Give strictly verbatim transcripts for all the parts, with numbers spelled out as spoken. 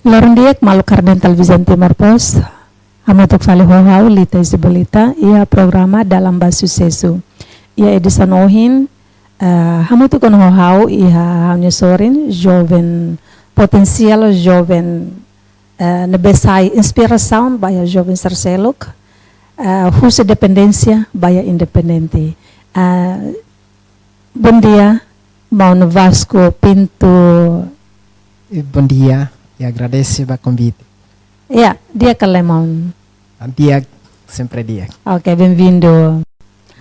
Loron di'ak, maluk haree-na'in Televizaun Timor Post. Hamutuk fali ho ha'u, Lita Isabelita, iha programa Dalan ba Susesu. Iha edisaun ohin, eh, hamutuk ona ho ha'u iha ha'u-nia sorin, joven potensiál, joven, eh, ne'ebé sai inspirasaun ba iha joven sira seluk, eh, husi dependénsia ba iha independente. Eh, bondia, maun Vasco Pinto. Eh, bondia, i agradese ba konvite. Ya, di'ak ka lae, maun? Ah, di'ak, sempre di'ak. Ok, bem-vindo.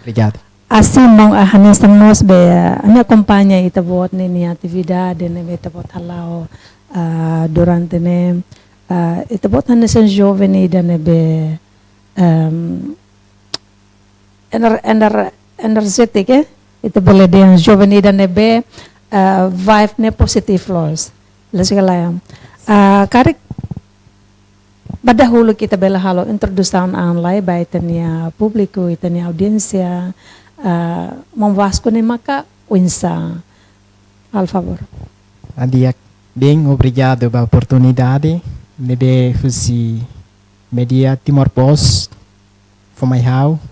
Obrigadu. Hanesan maun, ah, hanesan mós be, ah, ami akompaña ita-boot ninia atividade ne'ebé ita-boot hala'o, ah, durante ne'e, ah, ita-boot hanesan joven ida ne'ebé, ehm, ener-, ener-, enerjétiku, eh? Ita bele dehan joven ida ne'ebé, eh, vibe ne'e pozitivu loos. Loos ka lae? Ah, karik ba dahuluk ita bele halo introdusaun an lai ba ita-nia públiku, ita-nia audiénsia, ah, maun Vasco ne'e maka oinsá? Halo favór. Ah, di'ak. Bem, obrigadu ba oportunidade ne'ebé husi média Timor Post fó mai ha'u,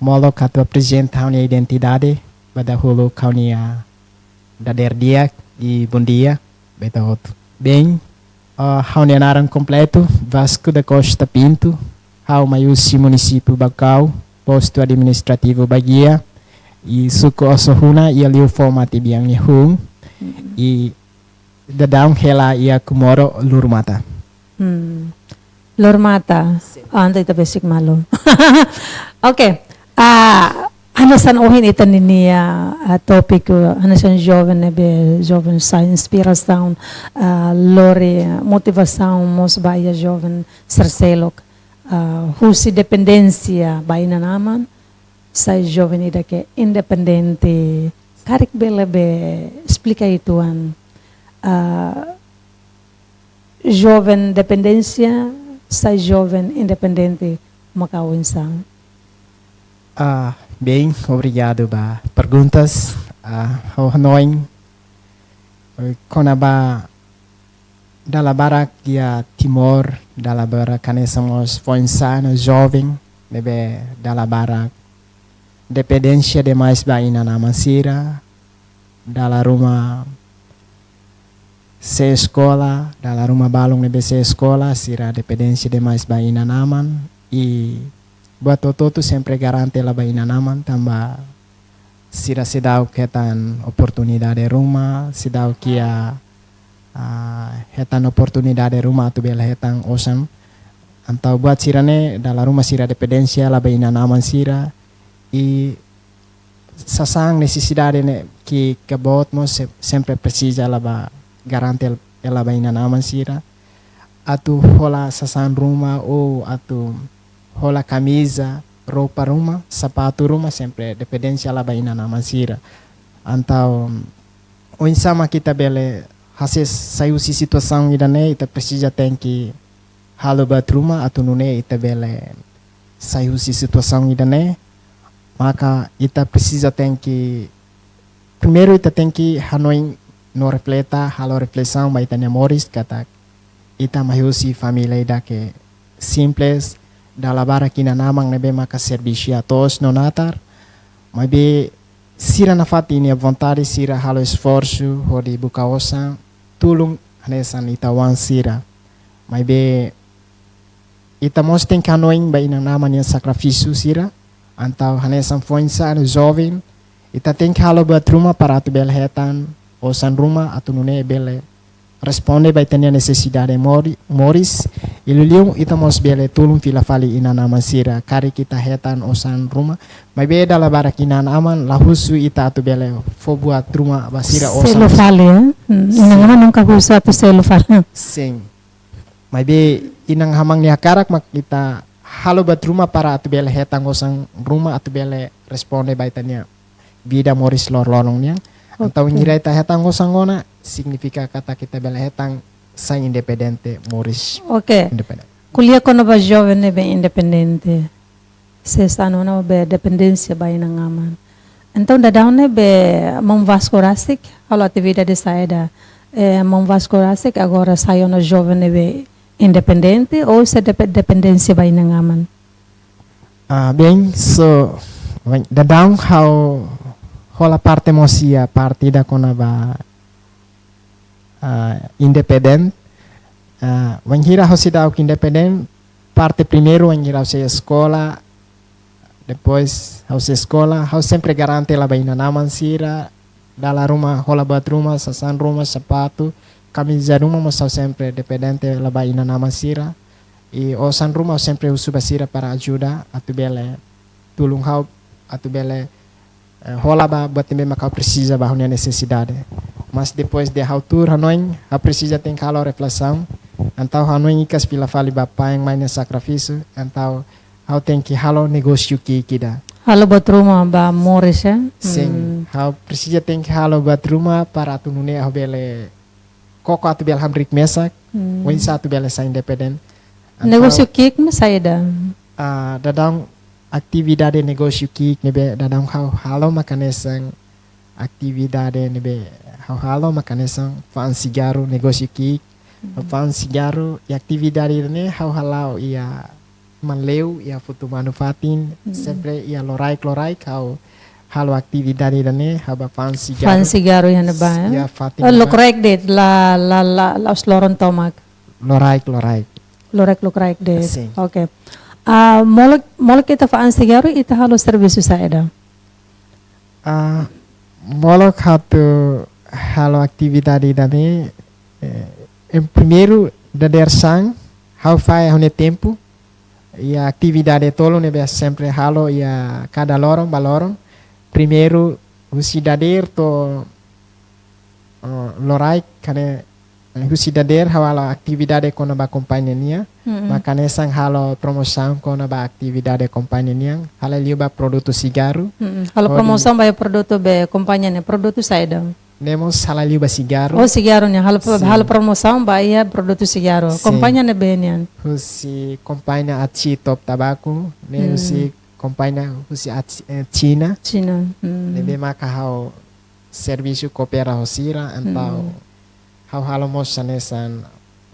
molok atu aprezenta ha'u-nia identidade, ba dahuluk ha'u-nia dadeer di'ak i bondia ba ita hotu. Bem, ah, ha'u-nia naran kompletu, Vasco da Costa Pinto, ha'u mai husi munisípiu Baucau, postu administrativu Baguia, i suku Osso Runa, iha liu foho mate biang nia hun, i daudaun hela iha Comoro, Lurumata. Hmm. Lurumata. Sin. Ah, entaun ita besik malu. Ok. Ah, hanesan ohin ita ninia, ah, tópiku, hanesan joven ne'ebé, joven sai inspirasaun, ah, lori motivasaun mós ba iha joven sira seluk, ah, husi dependénsia ba inan-aman, sai joven ida ke independente. Karik bele be esplika uitoan, ah, joven dependénsia, sai joven independente maka oinsá? Ah, bem, obrigadu ba perguntas. Ah, ha'u hanoin, eh, kona-ba dala barak iha Timor, dala barak hanesan mós foin-sa'e no joven, ne'ebé dala barak dependénsia demais ba inan-aman sira, dala ruma sei eskola, dala ruma balun ne'ebé sei eskola, sira dependénsia demais ba inan-aman, i buat hotu-hotu sempre garante hela ba inan-aman, tanba sira seidauk hetan oportunidade ruma, seidauk iha, ah, hetan oportunidade ruma atu bele hetan osan. Entaun buat sira-ne'e dala ruma sira dependénsia hela ba inan-aman sira, i sasán nesesidade ne'e ke, ke boot mós se-, sempre presiza hela ba garante hela ba inan-aman sira. Atu hola sasán ruma ou atu hola kamiza, roupa ruma, sapatu ruma, sempre dependénsia hela ba inan-aman sira. Entaun, oinsá mak ita bele hasees sai husi situasaun ida-ne'e, ita presiza tenke halo buat ruma atu nune'e ita bele sai husi situasaun ida-ne'e, maka ita presiza tenke, primeiru ita tenke hanoin no refleta, halo reflesaun ba ita-nia moris katak ita mai husi família ida ke simples, dala barak inan-aman ne'ebé maka servisu iha to'os no natar, maibé sira nafatin nia vontade, sira halo esforsu hodi buka osan, tulun hanesan ita-oan sira. Maibé ita mós tenke hanoin ba inan-aman nia sakrifísiu sira, entaun hanesan foin-sa'e no joven, ita tenke halo buat ruma para atu bele hetan osan ruma atu nune'e bele responde ba ita-nia nesesidade mori-, moris, i liuliu ita mós bele tulun fila fali inan-aman sira, karik ita hetan osan ruma, maibé dala barak inan-aman la husu ita atu bele fó buat ruma ba sira osan. Selu fali, eh? Hmm, inan-aman nunka husu atu selu fali. Sin. Maibé inan-aman nia hakarak mak ita halo buat ruma para atu bele hetan osan ruma atu bele responde ba ita-nia vida moris loroloron nian. Oke. Entaun, bainhira ita hetan osan ona, signifika katak ita bele hetan sai independente, moris. Oke. Independente. Ko'alia kona-ba joven ne'ebé independente. Sesano na be dependénsia ba inan-aman. Entaun, daudaun ne'e be maun Vasco rasik halo atividade saida, eh, maun Vasco rasik agora sai ona joven ne'ebé independente ou sei depe-, dependénsia ba inan-aman? Ah, bem, so, bem, daudaun ha'u hola parte mós iha parte ida kona-ba, ah, independente. Ah, wainhira ha'u seidauk independente, parte primeiru wainhira ha'u sei eskola, depois ha'u sei eskola, ha'u sempre garante hela ba inan-aman sira, dala ruma, hola buat ruma, sasán ruma, sapatu, kamiza ruma, mós ha'u sempre dependente hela ba inan-aman sira. I osan ruma ha'u sempre husu ba sira para ajuda, atu bele tulun ha'u, atu bele, eh, hola ba buat ne'ebé maka ha'u presiza ba ha'u-nia nesesidade. Mas depois de ha'u tuur hanoin, ha'u presiza tenke halo reflesaun, entaun hanoin hikas fila fali ba pain-main nia sakrifísiu, entaun ha'u tenke halo negósiu ki'ik ida. Halo buat ruma ba moris, eh? Sin, hmm, ha'u presiza tenke halo buat ruma para atu nune'e ha'u bele koko atu bele hamriik mesak, hmm, oinsá atu bele sai independente. Entaun, negósiu ki'ik mak saida? Ah, daudaun atividade negósiu ki'ik ne'ebé daudaun ha'u halo mak hanesan atividade ne'ebé ha'u halo mak hanesan fa'an sigarru negósiu ki'ik. Hmm. Fa'an sigarru, i atividade ne'e ha'u hala'o iha Manleu, iha Futu Manu fatin, hmm, sempre iha loraik-loraik ha'u halo atividade ida-ne'e, ha'u bá fa'an sigarru. Fa'an sigarru iha ne'ebá, eh? Iha fatin, oh, ne'ebá. Lokraik de'it, la, la, la, la'ós loron tomak. Loraik, loraik. Loraik, lokraik de'it. Sin. Oke. Ah, molok, molok ita fa'an sigarru, ita halo servisu saida? Ah, molok atu halo atividade ida-ne'e, eh, em primeiru, dadeer-saan, ha'u fahe ha'u-nia tempu, iha atividade tolu ne'ebé sempre halo iha kada loron ba loron. Primeiru, husi dadeer to'o, eh, loraik, hanesan, eh, husi dadeer ha'u halo atividade kona-ba kompañia nian, mm-mm, mak hanesan halo promosaun kona-ba atividade kompañia nian, halai liu ba produtu sigarru. Mm-mm. Halo, hodi, promosaun ba iha produtu be kompañia nian, produtu saida? Ne'e mós halai liu ba sigarru. Oh, sigarru nian. Halo pro-, sin, halo promosaun ba iha produtu sigarru. Sin. Kompañia ne'ebé nian? Husi kompañia Achi Top Tabaco, ne'e, hmm, husi kompañia husi Achi-, eh, Xina. Xina. Hmm. Ne'ebé maka ha'u servisu koopera ho sira, entaun, hmm, ha'u halo mós hanesan,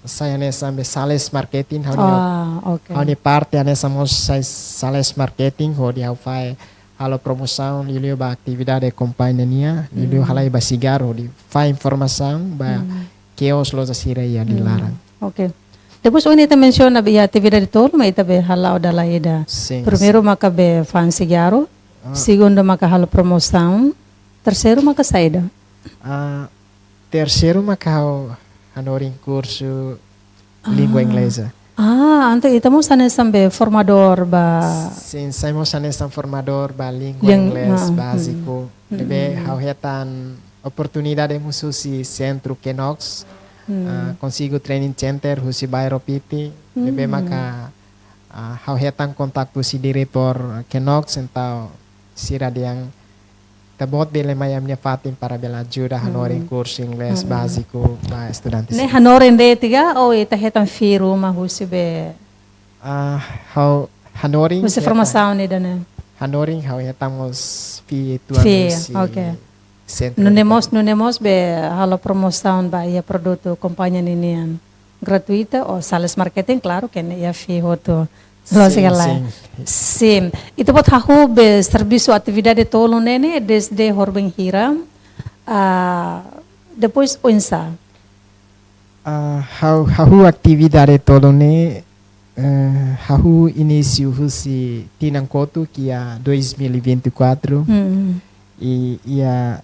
sai hanesan be sales marketing, ha'u-nia, ah, oke, ha'u-nia parte hanesan mós sai sales marketing, hodi ha'u fahe halo promosaun liuliu ba atividade kompañia nian, liuliu, hmm, halai ba sigarru, hodi fahe informasaun ba, hmm, kios, loja sira iha, hmm, di laran. Oke. Depois ohin ita mensiona be iha atividade tolu mak ita be hala'o dala ida. Sin, primeiru, sin, maka be fa'an sigarru, ah, segundu maka halo promosaun, terseiru maka saida? Ah, terseiru maka ha'u hanorin kursu, ah, língua inglesa. Ah, entaun ita mós hanesan be formadór ba. Sin, sai mós hanesan formadór ba língua, líng-, inglés, ah, báziku. Hmm. Ne'ebé, hmm, ha'u hetan oportunidade mós husi sentru Knox, hmm, ah, Consigo Training Center husi bairru Piti. Ne'ebé, hmm, maka, ah, ha'u hetan kontaktu husi diretór Knox, entaun sira dehan ita-boot bele mai ami-nia fatin para bele ajuda hanorin, hmm, kursu inglés, hmm, báziku ba estudante. Ne'e sira hanorin de'it ka, ou ita hetan fee ruma husi be? Ah, ha'u hanorin husi hetan, formasaun ida-ne'e? Hanorin ha'u hetan mós fee uitoan, fee, husi, oke, sentru. Nune'e mós, nune'e mós be halo promosaun ba iha produtu kompañia ninian gratuita ou sales marketing, klaru, ke ne'e iha fee hotu. Sin, lójika lae. Sin. Sin. Ita-boot hahú be servisu atividade tolu ne'e ne'e dezde horibainhira, ah, depois oinsá? Ah, ha'u, hahú atividade tolu ne'e, eh, hahú inísiu husi tinan kotuk iha dois mil e vinte e quatro. Hmm. I, iha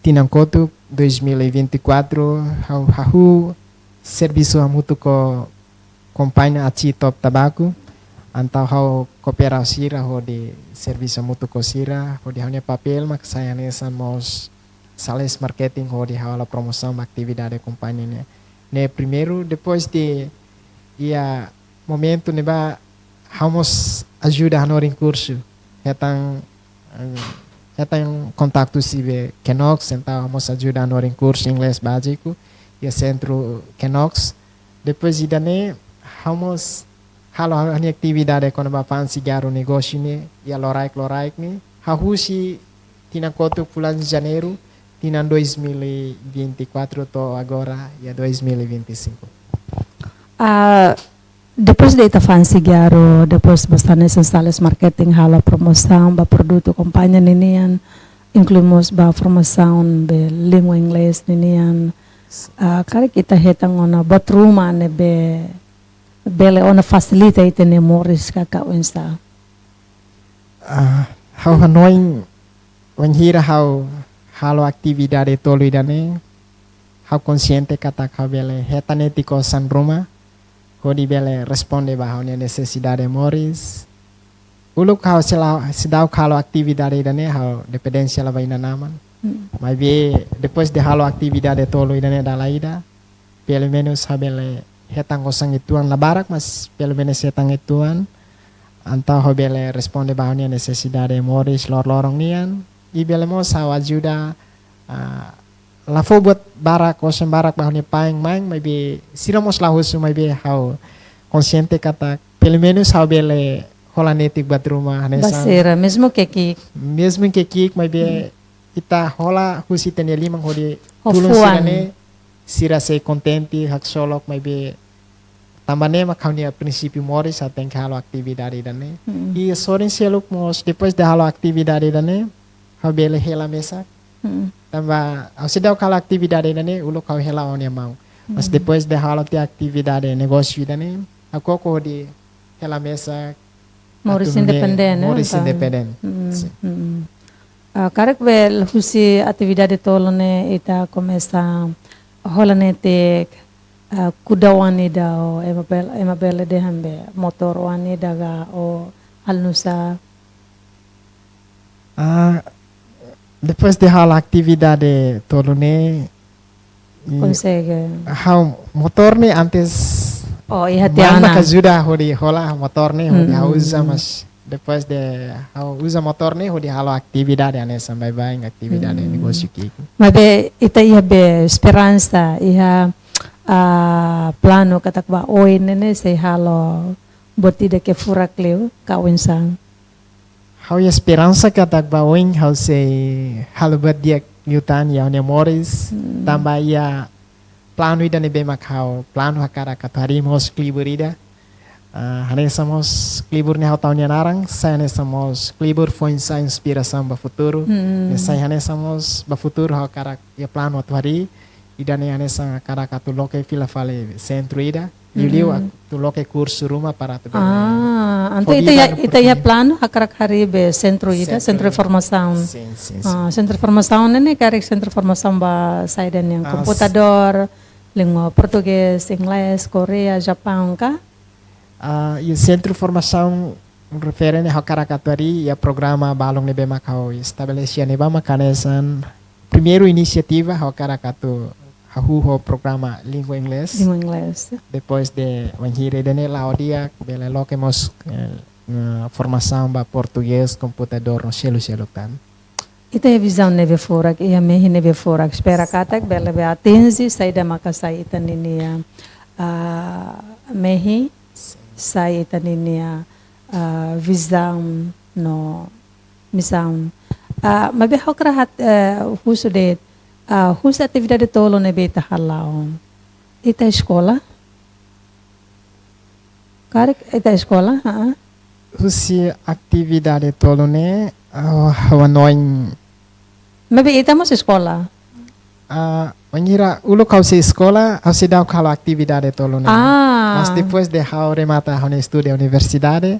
tinan kotuk dois mil e vinte e quatro, ha'u, hahú servisu hamutuk ho kompañia Achi Top Tabaco, entaun ha'u koopera ho sira hodi servisu hamutuk ho sira, hodi ha'u-nia papél mak sai hanesan mós sales marketing hodi halo promosaun ba atividade kompañia ne'e. Ne'e primeiru, depois de iha momentu ne'ebá ha'u mós ajuda hanorin kursu. Hetan, eh, hetan kontaktu husi be Knox, entaun ha'u mós ajuda hanorin kursu inglés báziku iha sentru Knox. Depois ida-ne'e, ha'u mós halo ha'u-nia atividade kona-ba fa'an sigarru negósiu ne'e, iha loraik-loraik ne'e. Hahú husi tinan kotuk fulan Janeiru, tinan dois mil e vinte e quatro to'o agora iha dois mil e vinte e cinco. Ah, depois de ita fa'an Sigiaru, depois basta hanesan Sales Marketing halo promosaun ba produtu kompañia ninian, inklui mós ba formasaun ba língua inglés ninian. Ah, karik ita hetan ona buat ruma ne'ebé bele ona fasilita ita-nia moris ka oinsá? Ah, ha'u hanoin, wainhira ha'u halo atividade tolu ida-ne'e, ha'u konsiente katak ha'u bele hetan netik osan ruma hodi bele responde ba ha'u-nia nesesidade moris. Uluk ha'u sela-, seidauk halo atividade ida-ne'e, ha'u dependénsia la ba inan-aman. Maibé depois de halo atividade tolu ida-ne'e dala ida, pelumenus ha'u bele hetan osan uitoan, la barak, mas pelumenus hetan uitoan. Entaun ha'u bele responde ba ha'u-nia nesesidade moris loroloron nian. I bele mós ha'u ajuda, ah, la fó buat barak, osan barak ba ha'u-nia pai, mãe, maibé sira mós la husu, maibé ha'u konsiente katak pelumenus ha'u bele hola netik buat ruma hanesan. Ba sira, mezmu ke ki'ik. Mezmu ke ki'ik, maibé ita hola husi ita-nia liman hodi tulun sira-ne'e, sira sei kontente, haksolok, maibé tanba ne'e mak ha'u-nia prinsípiu moris, ha'u tenke halo atividade ida-ne'e. I sorin seluk mós, depois de halo atividade ida-ne'e, ha'u bele hela mesak. Tanba ha'u seidauk halo atividade ida-ne'e, uluk ha'u hela ho ha'u-nia maun. Mas depois de halo tiha atividade negósiu ida-ne'e, ha'u koko hodi hela mesak, moris independente, moris independente. Sin. Ah, karik be husi atividade tolu ne'e ita komesa hola netik, ah, kuda oan ida, ou ema bel-, ema bele dehan be motór oan ida ka, ou halo nu'usá? Ah, depois de halo atividade tolu ne'e, konsege. Ha'u motór ne'e antes, oh, iha tiha ona, mak ajuda hodi hola motór ne'e, hodi ha'u uza, mas depois de ha'u uza motór ne'e hodi halo atividade hanesan baibain, atividade negósiu ki'ik. Maibé ita iha be esperansa, iha, ah, planu katak ba oin ne'e sei halo buat ida ke furak liu ka oinsá? Ha'u iha esperansa katak ba oin ha'u sei halo buat di'ak liután iha ha'u-nia moris. Tanba iha planu ida ne'ebé mak ha'u planu hakarak atu harii mós klibur ida. Ah, hanesan mós klibur ne'e ha'u tau nia naran, sai hanesan mós klibur Foin-Sa'e Inspirasaun ba Futuru. Ne'e sai hanesan mós ba futuru ha'u hakarak iha planu atu harii, ida-ne'e hanesan hakarak atu loke fila fali sentru ida. Liuliu atu loke kursu ruma para atu bele. Ah, entaun ita iha, ita iha planu hakarak harii be sentru ida, sentru formasaun. Sin, sin, sin. Ah, sentru formasaun ne'e karik sentru formasaun ba saida nian? Ah, komputadór, língua portugés, inglés, Koreia, Japaun ka? Ah, iha sentru formasaun refere ne'e ha'u hakarak atu harii iha programa balun ne'ebé mak ha'u estabelese iha ne'ebá mak hanesan primeiru inisiativa ha'u hakarak atu hahú ho programa língua inglés. Língua inglés. Depois de wainhira ida-ne'e la'o di'ak, bele loke mós, eh, eh, formasaun ba portugés, komputadór no seluk-seluk tan. Ita iha vizaun ne'ebé furak, iha mehi ne'ebé furak. Espera katak bele be atinje saida maka sai ita ninia, ah, mehi, sai ita ninia, ah, vizaun no misaun. Ah, maibé ha'u hakarak, eh, husu de'it, ah, husi atividade tolu ne'ebé ita hala'o, ita eskola? Karik ita eskola, ha? Husi atividade tolu ne'e, ah, ha'u hanoin. Maibé ita mós eskola? Ah, wainhira uluk ha'u sei eskola, ha'u seidauk halo atividade tolu ne'e. Ah. Mas depois de ha'u remata ha'u-nia estudu universidade,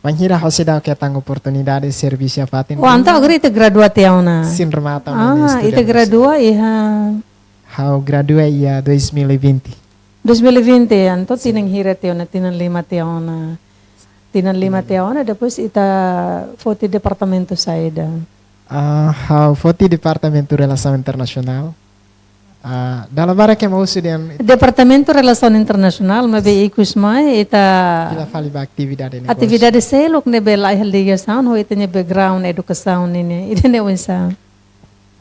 wainhira ha'u seidauk hetan oportunidade servisu iha fatin. Oh, entaun agora ita gradua tiha ona? Sin, remata ha'u-nia estudu universidade. Ah, ita gradua iha? Ha'u gradua iha dois mil e vinte. Dois mil e vinte, entaun tinan hira tiha ona, tinan lima tiha ona. Tinan lima tiha ona, depois ita foti departamentu saida? Ah, ha'u foti Departamentu Relasaun Internasionál. Ah, dala barak ema husu dehan Departamentu Relasaun Internasionál, maibé ikus mai ita fila fali ba atividade negósiu. Atividade seluk ne'ebé laiha ligasaun ho ita-nia background edukasaun nian, ida-ne'e oinsá?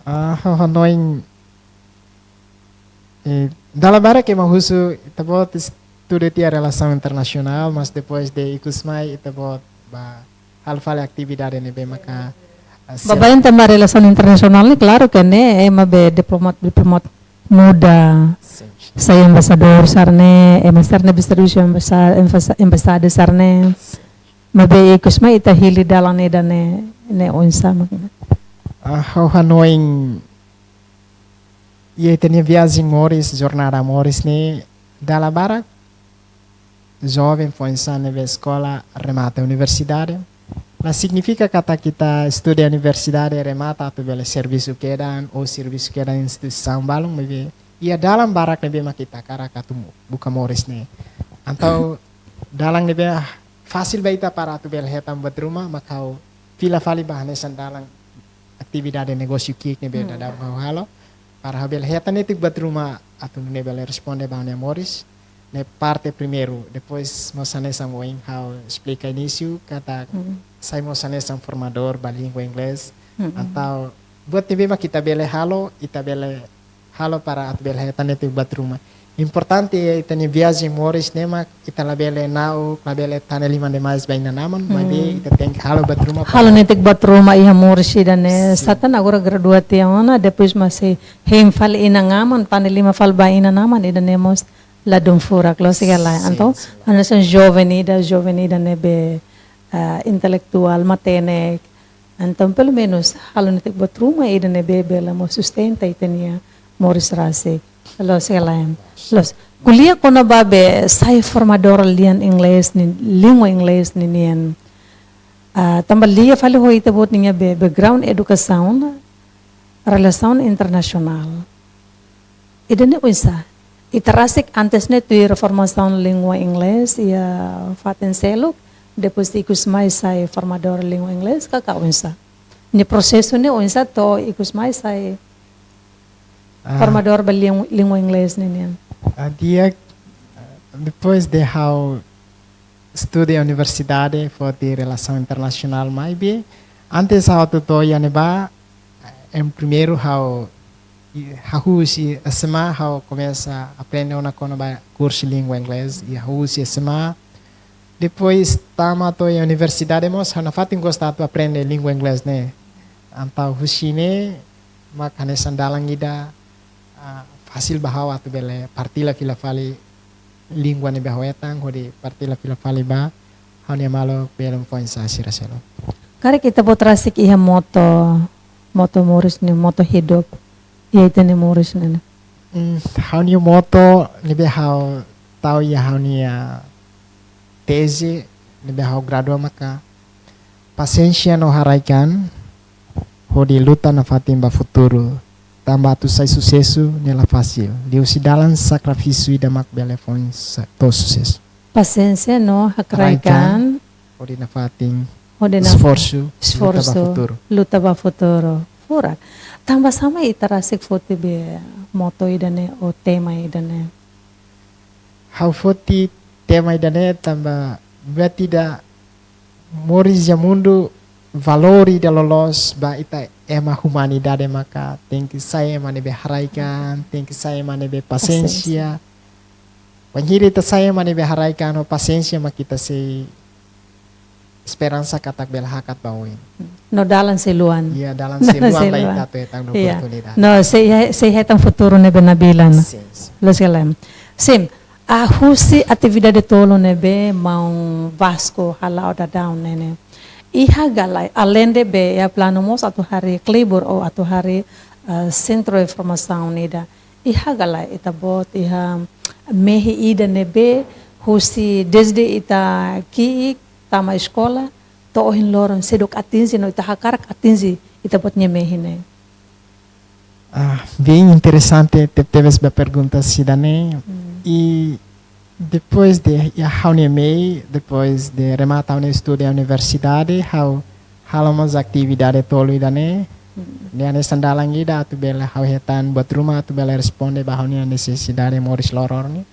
Ah, ha'u hanoin, eh, dala barak ema husu, ita-boot estuda tiha Relasaun Internasionál, mas depois de ikus mai ita-boot bá halo fali atividade ne'ebé maka Baibain tanba relasaun internasionál ne'e, klaru ke ne'e, ema be diplomat, diplomat muda, sai embaixadór sira-ne'e, ema sira-ne'e be servisu embasa-, embasa-, embaixada sira-ne'e. Maibé ikus mai ita hili dalan ida-ne'e, ne'e oinsá mak ne'e? Ah, ha'u hanoin, iha ita-nia viajen moris, jornada moris ne'e, dala barak joven foin-sa'e ne'ebé eskola remata universidade. La signifika katak ita estuda universidade remata atu bele servisu kedan, ou servisu kedan instituisaun balun, maibé iha dalan barak ne'ebé mak ita hakarak atu mo-, buka moris ne'e. Entaun dalan ne'ebé fasil ba ita para atu bele hetan buat ruma, mak ha'u fila fali ba hanesan dalan atividade negósiu ki'ik ne'ebé daudaun ha'u halo. Para ha'u bele hetan netik buat ruma atu nune'e bele responde ba ha'u-nia moris. Ne'e parte primeiru, depois mós hanesan ohin ha'u esplika inísiu, katak sai mós hanesan formadór ba língua inglés. Entaun buat ne'ebé mak ita bele halo, ita bele halo para atu bele hetan netik buat ruma. Importante ita-nia viajen moris ne'e mak ita labele na'ok, labele tane liman demais ba inan-aman, maibé ita tenke halo buat ruma para halo netik buat ruma iha moris ida-ne'e. Sin. Sá tan agora gradua tiha ona, depois mak sei hein fali inan-aman, tane liman fali ba inan-aman, ida-ne'e mós ladún furak, loos ka lae? Sin, entaun, sin. Hanesan joven ida, joven ida ne'ebé, ah, intelektuál, matenek. Entaun, pelumenus, halo netik buat ruma ida ne'ebé bele mós sustenta ita-nia moris rasik. Loos ka lae? Loos. Ko'alia kona-ba be sai formadór lian inglés nian, língua inglés ninian. Ah, tanba lia fali ho ita-boot nia be, background edukasaun, relasaun internasionál. Ida-ne'e oinsá? Ita rasik antes ne'e tuir formasaun língua inglés iha fatin seluk, depois ikus mai sai formadór língua inglés, ka, ka oinsá? Nia prosesu ne'e oinsá to'o ikus mai sai formadór ba língua, língua inglés ninian? Ah, di'ak, depois de ha'u estuda iha universidade, foti relasaun internasionál, maibé antes ha'u atu to'o iha ne'ebá, em primeiru ha'u, i-, ha'u husi S M A, ha'u komesa aprende ona kona-ba kursu língua inglés, i ha'u husi S M A. Depois tama to'o iha universidade mós, ha'u nafatin gosta atu aprende língua inglés ne'e. Entaun husi ne'e, mak hanesan dalan ida, ah, fasil ba ha'u atu bele partilla fila fali língua ne'ebé ha'u hetan, hodi partilla fila fali ba ha'u-nia maluk belun foin-sa'e sira seluk. Karik ita-boot rasik iha moto, moto moris ne'e, moto hidup iha ita-nia moris ne'e? Hmm, ha'u-nia moto ne'ebé ha'u tau iha ha'u-nia teze ne'ebé ha'u gradua maka pasiénsia no haraik-an, hodi luta nafatin ba futuru. Tanba atu sai susesu ne'e la fasil. Liuhusi dalan sakrifísiu ida mak bele foin sa-, to'o susesu. Pasiénsia no haraik-an. Haraik-an, hodi nafatin, hodi naf-, esforsu, esforsu, luta ba futuru. Luta ba futuru. Furak. Tanba sá mak ita rasik foti be moto ida-ne'e ou tema ida-ne'e? Ha'u foti tema ida-ne'e tanba buat ida moris iha mundu, valór ida loloos ba ita ema umanidade maka tenke sai ema ne'ebé haraik-an, tenke sai ema ne'ebé pasiénsia. Pasiénsia. Wainhira ita sai ema ne'ebé haraik-an ho pasiénsia mak ita sei esperansa katak bele hakat ba oin. No dalan sei luan. Iya, dalan sei luan ba ita atu hetan oportunidade. No sei, sei hetan futuru ne'ebé nabilan. Sin, sin. Loos ka lae? Sin. Ah, husi atividade tolu ne'ebé maun Vasco hala'o daudaun ne'e, iha ka lae, aleinde be iha planu mós atu harii klibur ou atu harii, ah, sentru de formasaun ida. Iha ka lae ita-boot iha mehi ida ne'ebé husi dezde ita ki'ik tama eskola to'o ohin loron seidauk atinje no ita hakarak atinje ita-boot nia mehi ne'e? Ah, bem interesante tebetebes ba pergunta ida-ne'e. Hmm. I depois de iha ha'u-nia mehi, depois de remata ha'u-nia estudu iha universidade, ha'u halo mós atividade tolu ida-ne'e. Hmm. Ne'e hanesan dalan ida atu bele ha'u hetan buat ruma atu bele responde ba ha'u-nia nesesidade moris loron ne'e.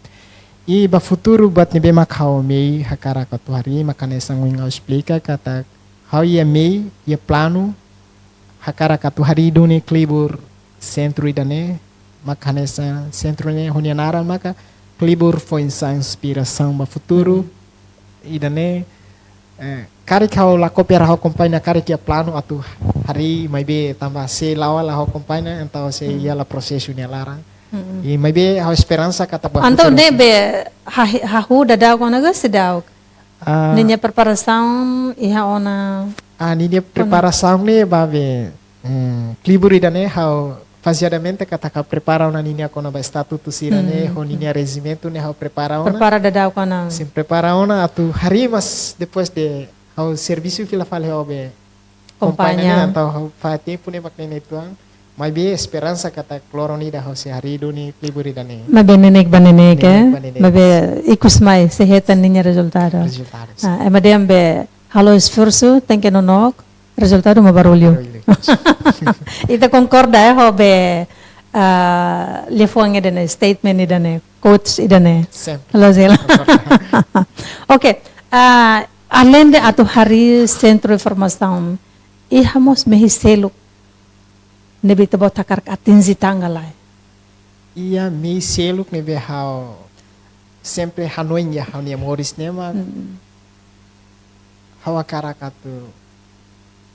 I ba futuru buat ne'ebé mak ha'u mehi hakarak atu harii mak hanesan ohin ha'u esplika katak ha'u iha mehi, iha planu, hakarak atu harii duni klibur sentru ida-ne'e, mak hanesan sentru ne'e ho nia naran maka Klibur Foin-Sa'e Inspirasaun ba Futuru. Ida-ne'e Eh, karik ha'u la kopi, ha'u akompaña karik iha planu atu harii, maibé tanba sei la'o hela ha'u akompaña, entaun sei iha la prosesu nia laran. I maibé ha'u esperansa katak ba Entaun futuru ne'ebé hahú daudaun ona ka seidauk? Ah, ninia preparasaun iha ona. Ah, ninia preparasaun ne'e ba be, mm, klibur ida-ne'e ha'u fazeadamente katak ha'u prepara ona ninia kona-ba estatutu sira-ne'e, ho ninia rejimentu ne'e ha'u prepara ona. Prepara daudaun ona. Sin, prepara ona atu harii, mas depois de ha'u servisu fila fali ho be akompaña ne'e, entaun ha'u fahe tempu ne'e mak ne'e uitoan. Maibé esperansa katak loron ida ha'u sei harii duni klibur ida-ne'e. Maibé neineik ba neineik, eh? Neineik ba neineik. Maibé ikus mai sei hetan ninia rezultadu. Rezultadu. Ah, ema dehan be halo esforsu, tenke nonook, rezultadu mak barullu. Barullu. Ita konkorda, eh, ho be, ah, liafuan ida-ne'e, statement ida-ne'e, quotes ida-ne'e. Sempre. Halo sila. Konkorda. Oke, ah, aleinde atu harii sentru de formasaun, iha mós mehi seluk ne'ebé ita-boot hakarak atinji tan ka lae? Iha mehi seluk ne'ebé ha'u sempre hanoin iha ha'u-nia moris ne'e mak, ha'u hakarak atu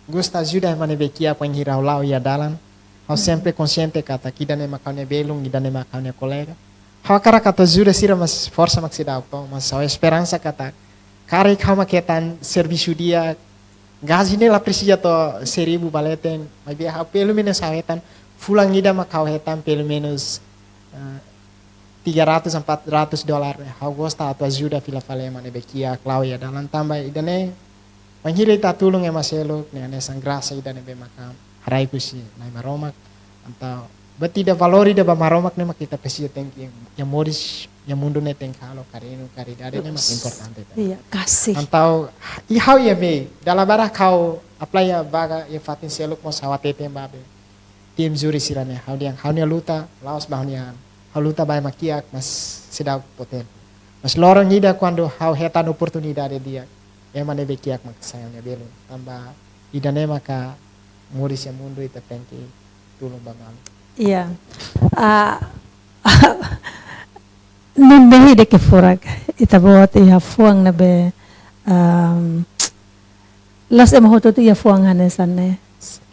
gosta ajuda ema ne'ebé kiak bainhira ha'u la'o iha dalan. Ha'u sempre konxiente katak ida-ne'e mak ha'u-nia belun, ida-ne'e mak ha'u-nia kolega. Ha'u hakarak atu ajuda sira, mas forsa mak seidauk to'o, mas ha'u esperansa katak karik ha'u mak hetan servisu di'ak, gaji ne'e la presiza to'o seribu ba leten, maibé ha'u pelumenus ha'u hetan, fulan ida mak ha'u hetan pelumenus, eh, tiga ratus, empat ratus dolar, ha'u gosta atu ajuda fila fali ema ne'ebé kiak la'o iha dalan tanba ida-ne'e, bainhira ita tulun ema seluk ne'e hanesan grasa ida ne'ebé maka haraik husi Na'i Maromak. Entaun buat ida, valór ida ba Maromak ne'e mak ita presiza tenke, iha moris, iha mundu ne'e tenke halo karenu, karidade ne'e mak importante. Iya, kasih. Entaun iha ha'u-nia mehi, dala barak ha'u apply iha vaga iha fatin seluk mós ha'u hateten ba be tim júri sira-ne'e, ha'u dehan ha'u-nia luta la'ós ba ha'u-nia an. Ha'u luta ba ema kiak, mas seidauk to'o tempu. Mas loron ida kuandu ha'u hetan oportunidade di'ak, ema ne'ebé kiak mak sai ha'u-nia belun. Tanba ida-ne'e maka moris iha mundu ita tenke tulun ba malu. Iya. Ah, nune'e ida ke furak, ita-boot iha fuan ne'ebé, ehm, la'ós ema hotu-hotu iha fuan hanesan ne'e.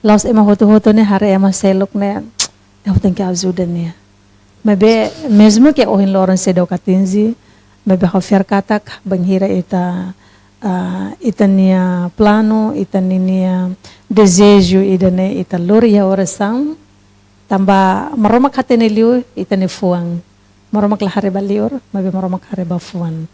La'ós ema hotu-hotu ne'e haree ema seluk ne'e, ha'u tenke ajuda nia. Maibé mezmu ke ohin loron seidauk atinji, maibé ha'u fiar katak bainhira ita, ah, ita-nia planu, ita-nia dezeju ida-ne'e ita lori iha orasaun, tanba Maromak hatene liu ita-nia fuan. Maromak la haree ba liur, maibé Maromak haree ba fuan.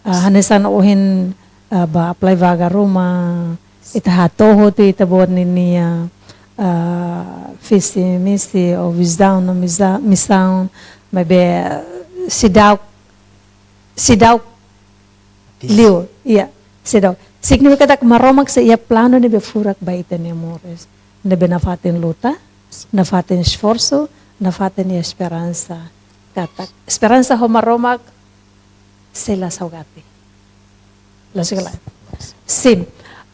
Ah, hanesan ohin, ah, ba apply vaga ruma, ita hato'o hotu ita-boot ninia, ah, visi misi ou vizaun no misa-, misaun, maibé, ah, seidauk, seidauk liu, iya, seidauk. Signifika katak Maromak sei iha planu ne'ebé furak ba ita-nia moris. Ne'ebé nafatin luta, nafatin esforsu, nafatin iha esperansa. Katak esperansa ho Maromak sei la saugati. Lójika la. Sin.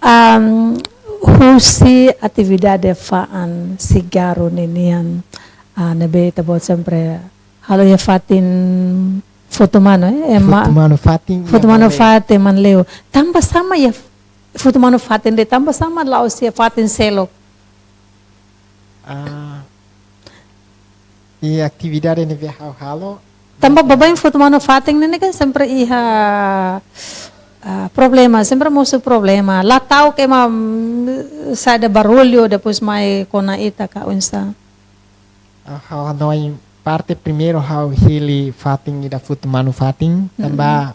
Am, husi atividade fa'an sigarru ninian, ah, ne'ebé ita-boot sempre halo iha fatin Futu Manu, eh? Ema Futu Manu Fatin, Futu Manu Manleu. Fatin Manleu. Tanba sá mak iha Futu Manu Fatin de'it, tanba sá mak la'ós iha fatin seluk? Ah, iha atividade ne'ebé ha'u halo. Tanba baibain Futu Manu Fatin ne'e kan sempre iha, ah, problema, sempre mosu problema. La ta'uk ema, mm, saida barullu, depois mai kona ita ka oinsá. Ah, ha'u hanoin parte primeiru ha'u hili fatin ida Futu Manu Fatin, tanba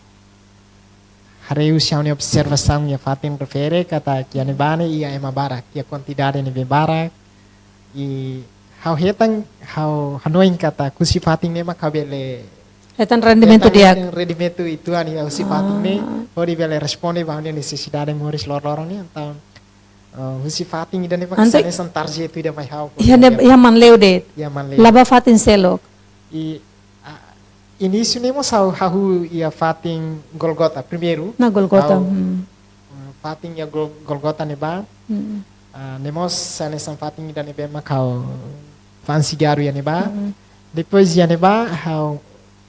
haree husi ha'u-nia observasaun iha fatin refere katak iha ne'ebá ne'e iha ema barak, iha kuantidade ne'ebé barak. I ha'u hetan, ha'u hanoin katak husi fatin ne'e mak ha'u bele hetan rendimentu di'ak. Hetan rendimentu uitoan iha husi fatin ne'e, hodi bele responde ba ha'u-nia nesesidade moris loroloron nian, entaun, eh, husi fatin ida-ne'e mak hanesan target ida mai ha'u. Iha ne'e, iha Manleu de'it. Iha Manleu. La ba fatin seluk. I, ah, inísiu ne'e mós ha'u hahú iha fatin Golgota primeiru. Na Golgota. Ha'u, hmm, eh, fatin iha Gol-, Golgota ne'ebá. Hmm. Ah, ne'e mós hanesan fatin ida ne'ebé mak ha'u fa'an sigarru iha ne'ebá. Hmm. Depois iha ne'ebá ha'u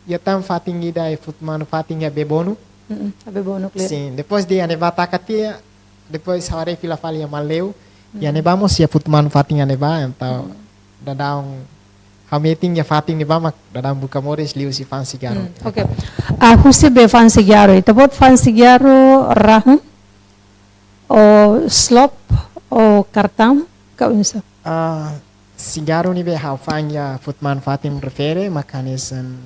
iha tan fatin ida iha Futu Manu Fatin iha Bebonuk. Hmm, iha Bebonuk, le. Sin, depois de iha ne'ebá taka tiha, Depois ha'u haree fila fali iha Maleu, iha ne'ebá mós iha futu manu fatin iha ne'ebá, entaun daudaun ha'u metin iha fatin ne'ebá mak daudaun buka moris liuhusi fa'an sigarru. Hmm, oke. Ah, husi be fa'an sigarru, ita-boot fa'an sigarru rahun, ou slop, ou kartaun, ka oinsá? Ah, sigarru ne'ebé ha'u fa'an iha futu manu fatin refere, mak hanesan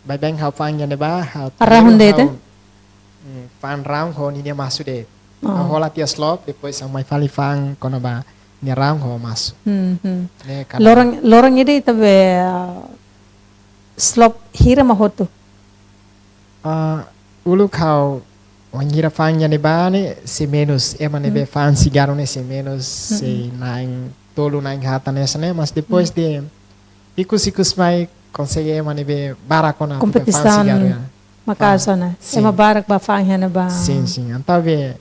baibain ha'u fa'an iha ne'ebá, ha'u rahun primeiru de'it, ha'u, mm, fa'an rahun ho ninia masu de'it. Oh. Ha'u hola tiha slop, depois ha'u mai fali fa'an kona-ba nia rahun ho masu. Hmm, hmm. Ne'e kada loron, loron ida ita be, ah, slop hira mak hotu? Ah, uluk ha'u wainhira fa'an iha ne'ebá ne'e sei menus, ema ne'ebé fa'an sigarru ne'e sei menus, sei na'in tolu na'in haat hanesan ne'e, mas depois de ikus-ikus mai konsege ema ne'ebé barak ona atu be fa'an sigarru, ya. Kompetisaun maka'as ona. Sin. Ema barak bá fa'an iha ne'ebá. Sin, sin. Entaun be,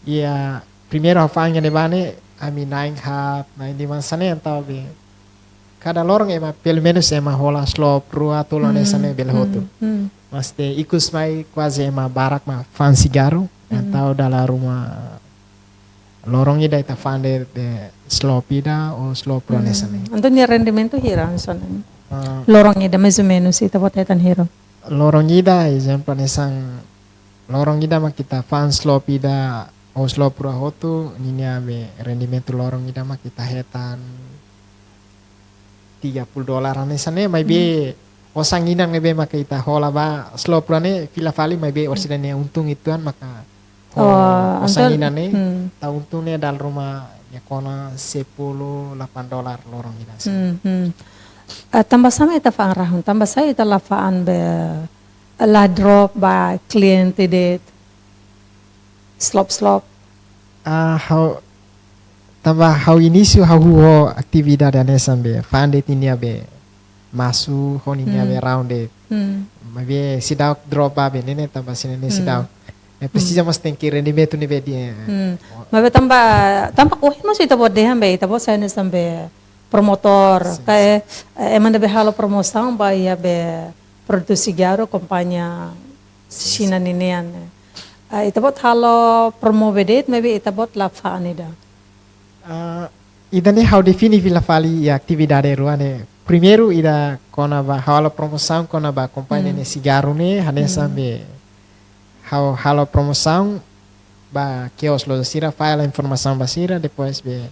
iha primeiru ha'u fa'an iha ne'ebá ne'e, ami na'in haat, na'in lima hanesan ne'e, entaun be kada loron ema, pelumenus ema hola slop rua, tolu hanesan ne'e bele hotu. Hmm, hmm. Mas depois ikus mai kuaze ema barak mak fa'an sigarru, entaun dala ruma loron ida ita fa'an de'it slop ida ou slop rua hanesan ne'e. Hmm, entaun nia rendimentu hira hanesan ne'e? Ah. Loron ida, mais ou menus, ita-boot hetan hira? Loron ida, ezemplu hanesan, loron ida mak ita fa'an slop ida ou slop rua hotu, ninia be rendimentu loron ida mak ita hetan tiga puluh dolar hanesan ne'e, maibé osan inan ne'ebé maka ita hola ba slop rua ne'e fila fali, maibé orsida nia untung uitoan maka ho osan inan ne'e, entaun untung ne'e dala ruma nia kona sepuluh, delapan dolar loron ida hanesan. Hmm, hmm. Eh, tanba sá mak ita fa'an rahun, tanba sá ita la fa'an be, la drop ba kliente de'it slop-slop? Ah, ha'u, tanba ha'u inísiu ha'u ho atividade hanesan be fa'an de'it ninia be masu ho ninia be rahun de'it. Hmm. Maibé seidauk drop ba be ne'e, tanba sira-ne'e seidauk. Ne'e presiza mós tenke rendimentu ne'ebé di'ak. Hmm. Maibé tanba, tanba ohin mós ita-boot dehan be, ita-boot sai hanesan be promotór, sin, ka, eh, ema ne'ebé halo promosaun ba iha be produtu sigarru kompañia Xina ninian. Ah, ita-boot halo promove de'it, maibé ita-boot la fa'an ida. Ah, ida-ne'e ha'u define fila fali iha atividade rua ne'e. Primeiru ida kona-ba halo promosaun kona-ba kompañia ne'e sigarru ne'e, hanesan be ha'u halo promosaun ba kios loja sira, fahe hela informasaun ba sira, depois be,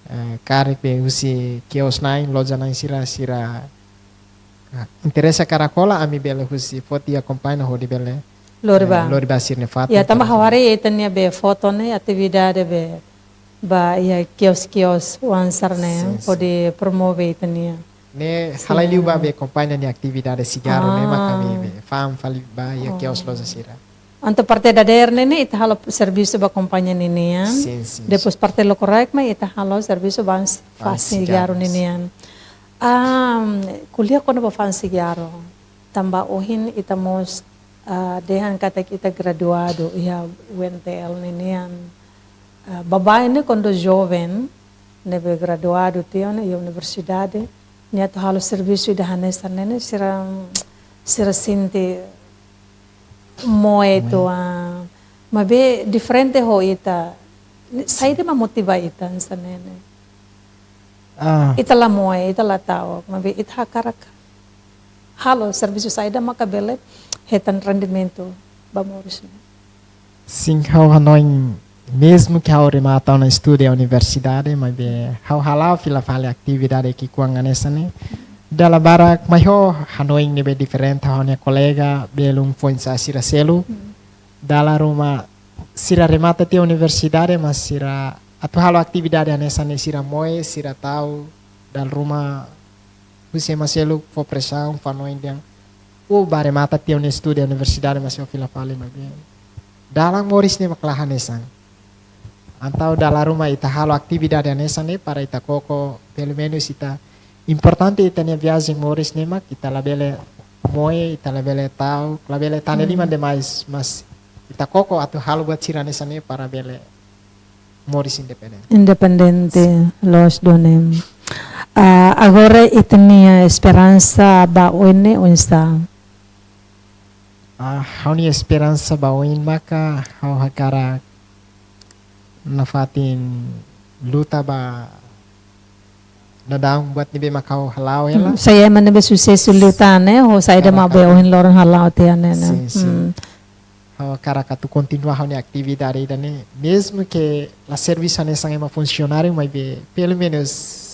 eh, karik be husi kios na'in, loja na'in sira, sira, ah, interese karik hola, ami bele husi foti akompaña hodi bele lori ba, eh, lori ba sira-nia fatin. Ya, tanba ha'u haree ita-nia be foto ne'e, atividade be ba iha kios-kios oan sira-ne'e, sin, sin, hodi promove ita-nia. Ne'e halai liu ba be kompañia nia atividade sigarru ne'e, mak ami be fa'an fali ba iha kios loja sira. Entaun parte dadeer ne'e, ne'e ita halo servisu ba kompañia ninian. Sin, sin, sin. Depois parte lokraik mai ita halo servisu ba fa'an sigarru ninian. Ah, ko'alia kona-ba fa'an sigarru. Tanba ohin ita mós, ah, dehan katak ita graduadu iha U N T L ninian. Ah, baibain ne'e kuandu joven, ne'ebé graduadu tiha ona iha universidade, nia atu halo servisu ida hanesan ne'e ne'e, sira, sira sente moe uitoan. Maibé diferente ho ita. Saida mak motiva ita hanesan ne'e ne'e? Ah. Ita la moe, ita la ta'uk, maibé ita hakarak halo servisu saida maka bele hetan rendimentu ba moris ne'e. Sin, ha'u hanoin, mezmu ke ha'u remata ona estudu iha universidade, maibé ha'u hala'o fila fali atividade ki'ikoan hanesan ne'e. Dala barak mai ho hanoin ne'ebé diferente ho ha'u-nia kolega belun foin-sa'e sira seluk. Hmm. Dala ruma sira remata tiha universidade, mas sira atu halo atividade hanesan ne'e sira moe, sira ta'uk, dala ruma husi ema seluk fó presaun, fó hanoin dehan: "Ó bá remata tiha ó-nia estudu iha universidade, mas ó fila fali maibé dalan moris ne'e mak la hanesan." Entaun dala ruma ita halo atividade hanesan ne'e para ita koko, pelumenus ita, importante ita-nia viajen moris ne'e mak ita labele moe, ita labele ta'uk, labele tane liman demais, mas ita koko atu halo buat sira hanesan ne'e para bele moris independente. Independente, loos duni. Ah, agora ita-nia esperansa ba oin ne'e oinsá? Ah, ha'u-nia esperansa ba oin maka ha'u hakarak nafatin luta ba daudaun buat ne'ebé mak ha'u hala'o hela. Hmm, sai ema ne'ebé susesu liután ne'e, ho saida mak be ohin loron hala'o tiha ne'e, ne'e. Sin, sin. Hmm. Ha'u hakarak atu kontinua ha'u-nia atividade ida-ne'e, mezmu ke la servisu hanesan ema funsionáriu, maibé pelumenus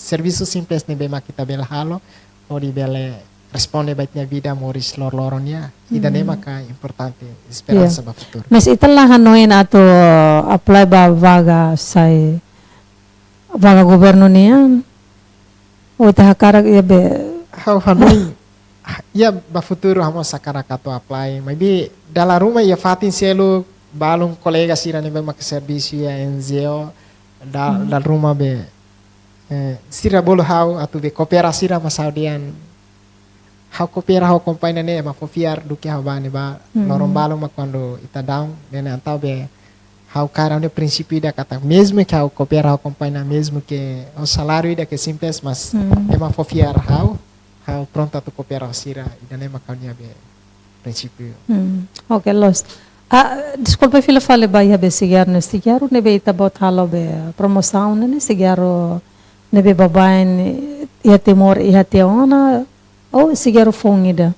servisu simples ne'ebé mak ita bele halo, hodi bele responde ba ita-nia vida moris loroloron nian, ida-ne'e maka importante, esperansa ba futuru. Mas ita la hanoin atu apply ba vaga sai, vaga governu nian? Ou ita hakarak iha be? Ha'u hanoin, iha ba futuru ha'u mós hakarak atu apply, maibé dala ruma iha fatin seluk balun kolega sira ne'ebé maka servisu iha N G O, da-, dala ruma be, eh, sira bolu ha'u atu be koopera sira, mas ha'u dehan ha'u koopera ho kompañia ne'e ema fó fiar duké ha'u bá ne'ebá. Loron balun mak kuandu ita down, ne'e entaun be ha'u hakarak ha'u-nia prinsípiu ida katak mezmu ke ha'u koopera ho kompañia, mezmu ke ho saláriu ida ke simples, mas ema fó fiar ha'u, ha'u prontu atu koopera ho sira, ida-ne'e mak ha'u-nia be prinsípiu. Hmm, oke, loos. Ah, deskulpa, fila fali ba iha be sigarru ne'e, sigarru ne'ebé ita-boot halo be promosaun ne'e, sigarru ne'ebé baibain iha Timor iha tiha ona, ou sigarru foun ida?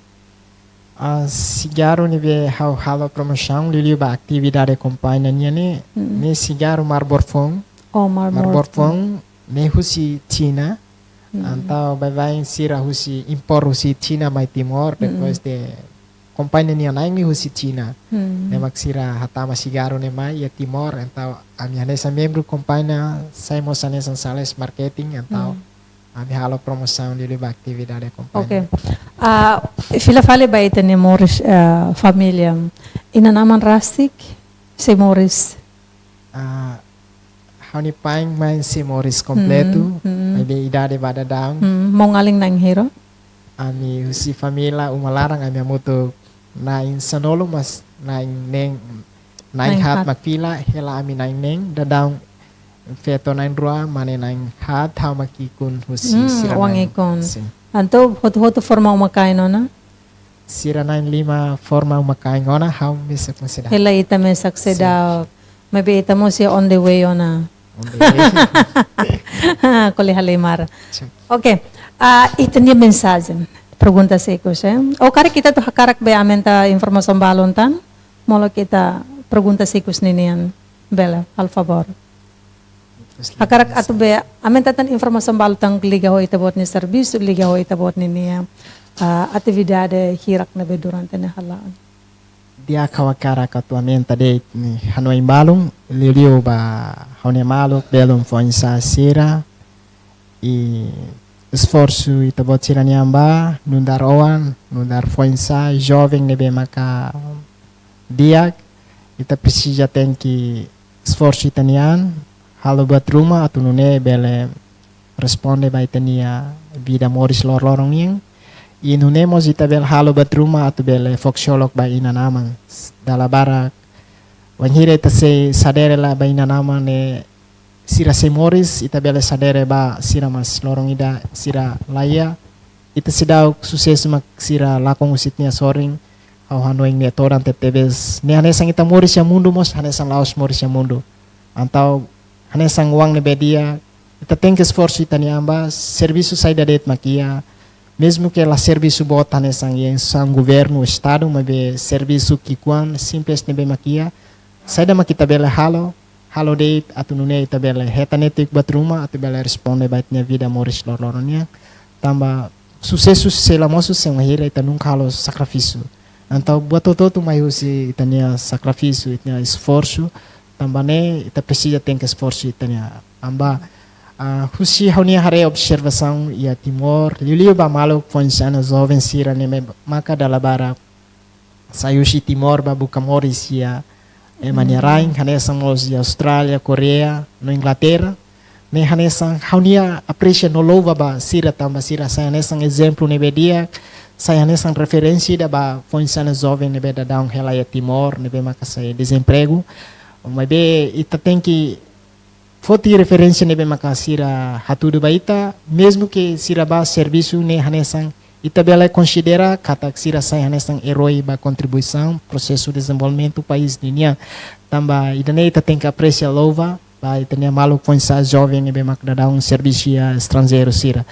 Ah, sigarru ne'ebé ha'u halo promosaun liuliu ba atividade kompañia nian ne'e, ne'e sigarru Marlboro foun. Oh, Marlboro. Marlboro foun, ne'e husi Xina. Entaun baibain sira husi impor husi Xina mai Timor, depois de kompañia nian na'in ne'e husi Xina. Ne'e mak sira hatama sigarru ne'e mai iha Timor, entaun ami hanesan membru kompañia, sai mós hanesan sales marketing, entaun ami halo promosaun liuliu ba atividade kompañia. Oke. Ah, fila fali ba ita-nia moris, ah, família. Inan-aman rasik, sei moris? Ah, ha'u-nia pai-mãe sei moris kompletu, maibé idade ba daudaun. Hmm, maun-alin na'in hira? Ami husi família uma laran ami hamutuk na'in sanulu, mas na'in neen, na'in haat mak fila, hela ami na'in neen, daudaun feto na'in rua, mane na'in haat, ha'u mak ki'ik-oan husi sira na'in. Oan ki'ik-oan. Sin. Entaun hotu-hotu forma uma-kain ona? Sira na'in-lima forma uma-kain ona, ha'u mesak mós seidauk. Hela ita mesak seidauk. Maibé ita mós sei on the way ona. On the way. Ko'alia halimar. Sin. Oke. Ah, ita-nia mensajen. Pergunta ikus, eh. Ou karik ita atu hakarak be aumenta informasaun balun tan, molok ita pergunta ikus ninian. Bele, halo favór. Hakarak atu be aumenta tan informasaun balun tan liga ho ita-boot nia servisu, liga ho ita-boot ninia, ah, atividade hirak ne'ebé durante ne'e hala'o. Di'ak, ha'u hakarak atu aumenta de'it hanoin balun, liuliu ba ha'u-nia maluk belun foin-sa'e sira, i esforsu ita-boot sira-nian ba, nu'udar oan, nu'udar foin-sa'e, joven ne'ebé maka di'ak, ita presiza tenke esforsu ita-nian, halo buat ruma atu nune'e bele responde ba ita-nia vida moris loroloron nian. I nune'e mós ita bele halo buat ruma atu bele fó ksolok ba inan-aman. Dala barak, wainhira ita sei sadere lai ba inan-aman ne'e sira sei moris, ita bele sadere ba sira, mas loron ida sira laiha. Ita seidauk susesu mak sira lakon husi ita-nia sorin. Ha'u hanoin ne'e todan tebetebes. Ne'e hanesan ita moris iha mundu mós, hanesan la'ós moris iha mundu. Entaun hanesan oan ne'ebé di'ak, ita tenke esforsu ita-nian ba, servisu saida de'it mak iha, mezmu ke la servisu boot hanesan iha instituisaun governu, estadu, maibé servisu ki'ik-oan, simples ne'ebé mak iha, saida mak ita bele halo, halo de'it atu nune'e ita bele hetan netik buat ruma atu bele responde ba ita-nia vida moris loroloron nian. Tanba susesu sei la mosu se wainhira ita nunka halo sakrifísiu. Entaun buat hotu-hotu mai husi ita-nia sakrifísiu, ita-nia esforsu. Tanba ne'e ita presiza tenke esforsu ita-nian. Tanba, ah, husi ha'u-nia haree observasaun iha Timor, liuliu ba maluk foin-sa'e no joven sira ne'ebé maka dala barak sai husi Timor ba buka moris iha ema nia rain, hanesan mós iha Austrália, Koreia, no Inglaterra. Ne'e hanesan ha'u-nia apresia no louva ba sira tanba sira sai hanesan ezemplu ne'ebé di'ak, sai hanesan referénsia ida ba foin-sa'e no joven ne'ebé daudaun hela iha Timor, ne'ebé maka sai dezempregu. Maibé ita tenke foti referénsia ne'ebé maka sira hatudu ba ita, mezmu ke sira ba servisu ne'e hanesan, ita bele konsidera katak sira sai hanesan erói ba kontribuisaun prosesu dezenvolvimentu país ninian. Tanba ida-ne'e ita tenke apresia, louva, ba ita-nia maluk foin-sa'e joven ne'ebé mak daudaun servisu iha estranjeiru sira.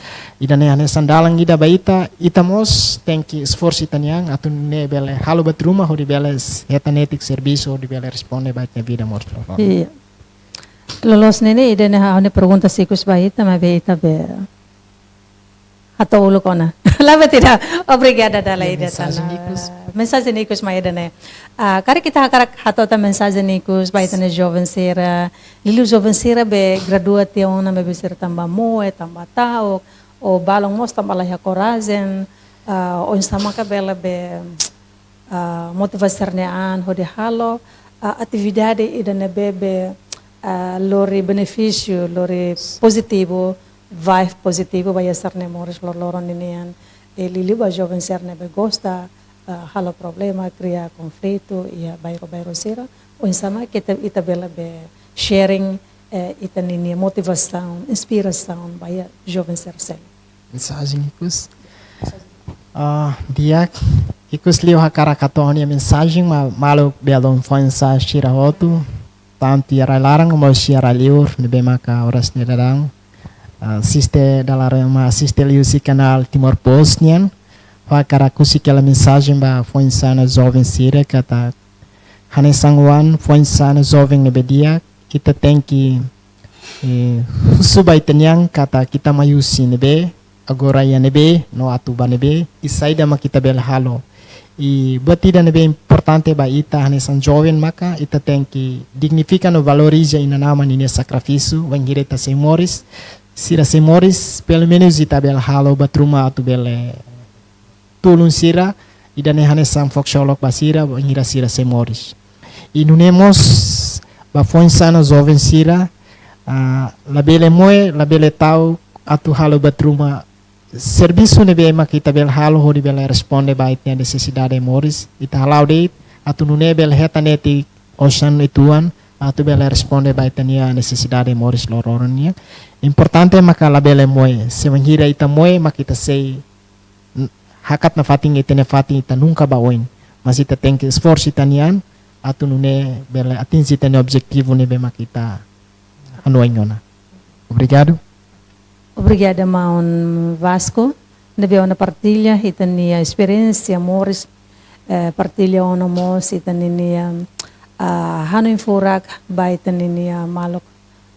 Ida-ne'e hanesan dalan ida ba ita, ita mós tenke esforsu ita-nian atu nune'e bele halo buat ruma hodi bele s-, hetan netik servisu hodi bele responde ba ita-nia vida moris. Iya. Loloos ne'e ne'e, ida-ne'e ha'u-nia pergunta ikus ba ita, maibé ita be hato'o uluk ona. Labele ida. Obrigada dala ida. Mensajen ikus. Mensajen ikus mai ida-ne'e. Ah, karik ita hakarak hato'o tan mensajen ikus ba ita-nia joven sira, liuliu joven sira be gradua tiha ona maibé sira tanba moe, tanba ta'uk, ou balun mós tanba la iha korajen, ah, oinsá maka bele be ah, motiva sira-nia an hodi halo, ah, atividade ida ne'ebé be, ah, lori benefísiu, lori pozitivu, vibe pozitivu ba iha sira-nia moris loroloron ninian. I liuliu ba joven sira ne'ebé gosta, ah, halo problema, kria konflitu iha bairru-bairru sira. Oinsá mak ita, ita bele be sharing, eh, ita-nia motivasaun, inspirasaun ba iha joven sira seluk. Mensajen ikus. Ah, di'ak, ikus liu hakarak hato'o ha'u-nia mensajen ba maluk belun foin-sa'e sira hotu, tantu iha rai-laran ou mós iha rai-liur, ne'ebé maka oras ne'e daudaun, ah, asiste dala ruma, asiste liuhusi kanál Timor Post nian. Ha'u hakarak husik hela mensajen ba foin-sa'e no joven sira katak hanesan oan foin-sa'e no joven ne'ebé di'ak, ita tenke, eh, husu ba ita-nian katak ita mai husi ne'ebé, agora iha ne'ebé, no atu ba ne'ebé, i saida mak ita bele halo. I buat ida ne'ebé importante ba ita hanesan joven maka ita tenke dignifika no valoriza inan-aman ninia sakrifísiu, wainhira ita sei moris, sira sei moris, pelumenus ita bele halo buat ruma atu bele tulun sira, ida-ne'e hanesan fó ksolok ba sira, wainhira sira sei moris. I nune'e mós, ba foin-sa'e no joven sira, ah, labele moe, labele ta'uk, atu halo buat ruma servisu ne'ebé mak ita bele halo hodi bele responde ba ita-nia nesesidade moris. Ita hala'o de'it, atu nune'e bele hetan netik osan uitoan, atu bele responde ba ita-nia nesesidade moris loroloron nian. Importante maka labele moe, se wainhira ita moe, mak ita sei n-, hakat nafatin ita-nia fatin ita nunka ba oin. Mas ita tenke esforsu ita-nian, atu nune'e bele atinje ita-nia objetivu ne'ebé mak ita hanoin ona. Obrigadu. Obrigada, maun Vasco. Ne'ebé ona partilla ita-nia esperiénsia moris, eh, partilla ona mós ita-nia, ah, hanoin furak ba ita-nia maluk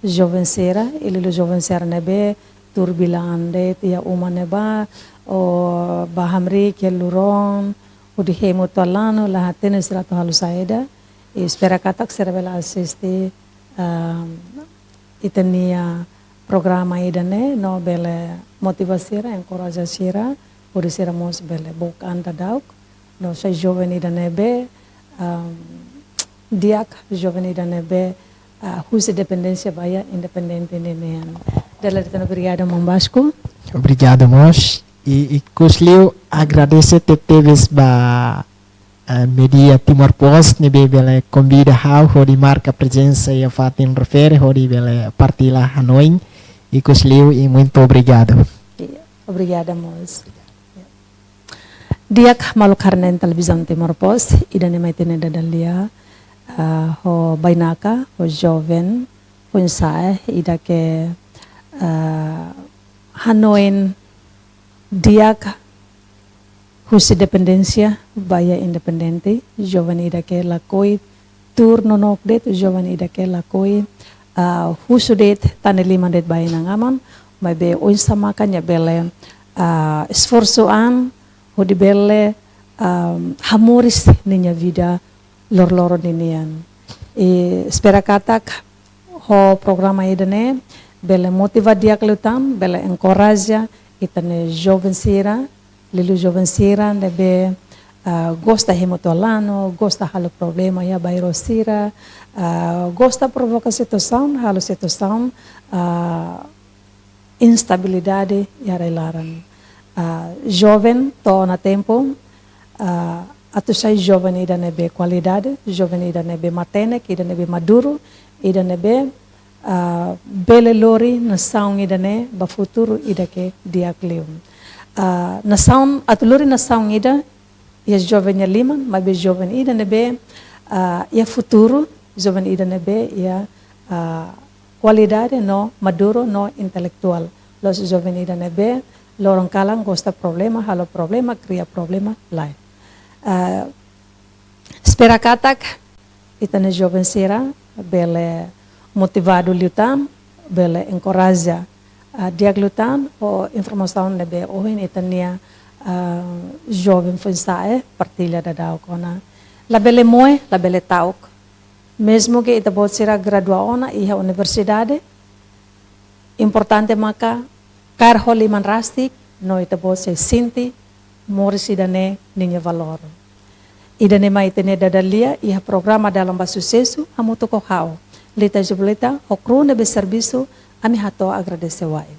joven sira, i liuliu joven sira ne'ebé tuur bilan de'it iha uma ne'ebá, ou bá hamriik iha lurón, hodi hemu to'o lanu, la hatene sira atu halo saida, i espera katak sira bele asiste, ah, ita-nia programa ida-ne'e, no bele motiva sira, enkoraja sira, hodi sira mós bele book an daudauk, no sai joven ida ne'ebé, ah, di'ak, joven ida ne'ebé, ah, husi dependénsia ba iha independente ninian. Dala ida tan, obrigada, maun Vasco. Obrigadu mós. I, ikus liu agradese tebetebes ba, eh, média Timor Post ne'ebé bele konvida ha'u hodi marka prezensa iha fatin refere hodi bele partilla hanoin. Ikus liu i muito obrigado. Iya, obrigada mós. Di'ak, maluk haree-na'in Televizaun Timor Post, ida-ne'e mai ita-nia dada lia, ah, ho bainaka, ho joven foin-sa'e, ida ke, ah, hanoin di'ak husi dependénsia ba iha independente, joven ida ke lakohi tuur nonook de'it, joven ida ke lakohi, ah, husu de'it, tane liman de'it ba inan-aman, maibé oinsá maka nia bele, ah, esforsu an, hodi bele, ah, hamoris ninia vida loroloron ninian. I espera katak ho programa ida-ne'e bele motiva di'ak liután, bele enkoraja ita-nia joven sira, liuliu joven sira ne'ebé, ah, gosta hemu to'o lanu, gosta halo problema iha bairru sira, ah, gosta provoka situasaun, halo situasaun, ah, instabilidade iha rai-laran. Ah, joven to'o ona tempu, ah, atu sai joven ida ne'ebé kualidade, joven ida ne'ebé matenek, ida ne'ebé maduru, ida ne'ebé, ah, bele lori nasaun ida-ne'e ba futuru ida ke di'ak liu. Ah, nasaun, atu lori nasaun ida, iha joven nia liman, maibé joven ida ne'ebé, ah, iha futuru, joven ida ne'ebé iha, ah, kualidade no maduru no intelektuál. La'ós joven ida ne'ebé loron kalan gosta problema, halo problema, kria problema, lae. Ah, espera katak ita-nia joven sira bele motivadu liután, bele enkoraja, ah, di'ak liután ho informasaun ne'ebé ohin ita-nia, ah, joven foin-sa'e partilla daudauk ona. Labele moe, labele ta'uk. Mezmu ke ita-boot sira gradua ona iha universidade, importante maka kaer ho liman rasik no ita-boot sei sente moris ida-ne'e ninia valór. Ida-ne'e mak ita-nia dada-lia iha programa Dalan ba Susesu hamutuk ho ha'u, Lita Jubilita, ho kru ne'ebé servisu, ami hato'o agradese wa'in.